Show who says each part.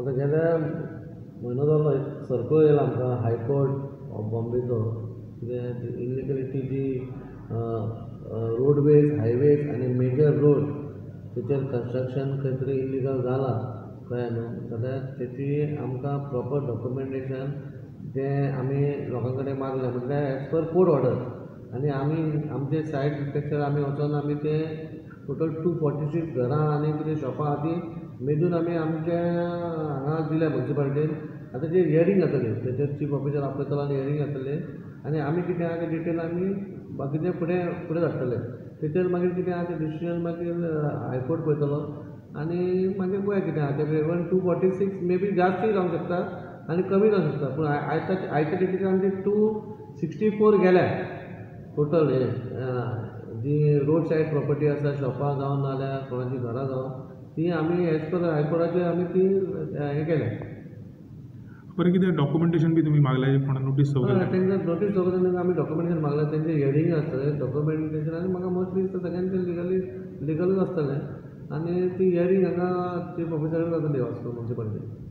Speaker 1: आतां गेल्या म्हयनो जालो एक सर्कुलर येयला आमकां हायकोर्ट ऑफ बॉम्बेचो, कितें इलिगलिटी जी रोडवेज, हायवेज आनी मेजर रोड तेचेर कन्स्ट्रक्शन खंय तरी इल्लिगल जालां, कळ्ळें न्हू, जाल्यार तेची आमकां प्रोपर डॉक्युमेंटेशन जें आमी लोकां कडेन मागलें, म्हटल्यार एज पर कोर्ट ऑर्डर, आनी आमी आमचे सायट इन्स्पेक्टर आमी वचोन आमी ते टोटल 246 घरां आनी कितें शॉपां आहा ती मेजून आमी आमच्या हांगा दिल्या मुन्सिपालिटीन. आतां जे हियरींग जातलें तेचेर चीफ ऑफिसर आपयतलो आनी हियरींग जातलें आनी आमी कितें आहा तें डिटेल आमी बाकीचें फुडें फुडें धाडटले. तेचेर मागीर कितें आहा तें डिसिजन मागीर हायकोर्ट पळयतलो आनी मागीर पळया कितें आहा तें. इवन 246 मे बी जास्तूय जावंक शकता आनी कमी जावंक शकता, पूण आयच्या डेटीचेर आमचे 264 गेल्या टोटल. हे जी रोड सायड प्रोपर्टी आसा, शॉपां जावं नाल्यार कोणाची घरां जावं, ती आमी एज पर हायकोर्टाचेर आमी ती हें केल्या.
Speaker 2: बरें, कितें डॉक्युमेंटेशन बी तुमी मागलें कोणा नोटीस?
Speaker 1: हय, तेंकां नोटीस दवरून आमी डॉक्युमेंटेशन मागलें. तेंचें हियरींग आसतलें, डॉक्युमेंटेशन, आनी म्हाका मोस्टली दिसता सगळ्यांचें लिगलूच आसतलें आनी ती हियरींग हांगा चीफ ऑफिसर जातली वास्को मुन्सिपालिटी.